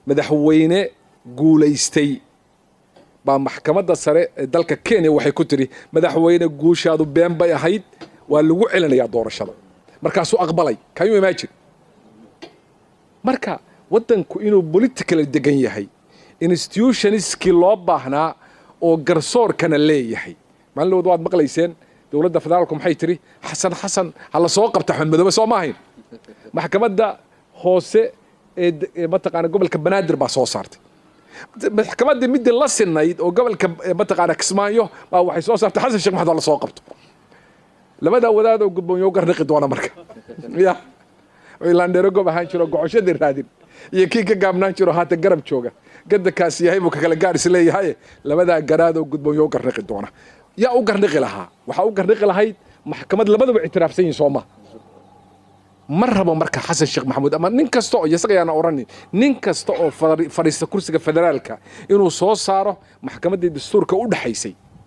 Madaxweyne guulaystay baa maxkamadda sare ee dalka Kenya waxay ku tiri, madaxweyne, guushaadu been bay ahayd, waa lagu celinayaa doorashada. Markaasuu aqbalay. Can you imagine? Marka waddanku inuu politically degan yahay, institutionskii loo baahnaa oo garsoorkana leeyahay. Maalin dhawood waad maqlayseen dowladda federaalku maxay tiri? Xasan ha la soo qabta Axmed Madoobe, soo ma ahayn? Maxkamadda hoose ee mataqaana gobolka Banaadir baa soo saartay. Maxkamaddii midii la sinayd oo gobolka mataqaana Kismaayo baa waxay soo saartay Xasan Sheekh Maxamed ha la soo qabto. Labadaa wadaad oo gudboonyo garniqi doona marka ya ilaandheero gob ahaan jiro, gocoshadii raadin iyo kii ka gaabnaan jiro haatan garab jooga gadakaas yahay buu kakala gaar is leeyahay. Labadaa garaad oo gudboonyo garniqi doona, yaa u garniqi lahaa? Waxaa u garniqi lahayd maxkamad labadaba ictiraafsan yihin, soo ma? Ma rabo marka Xasan Sheekh Maxamuud ama nin kasta oo isaga yaana odhanin, nin kasta oo fadhiista kursiga federaalka inuu soo saaro maxkamaddii dastuurka u dhexaysay.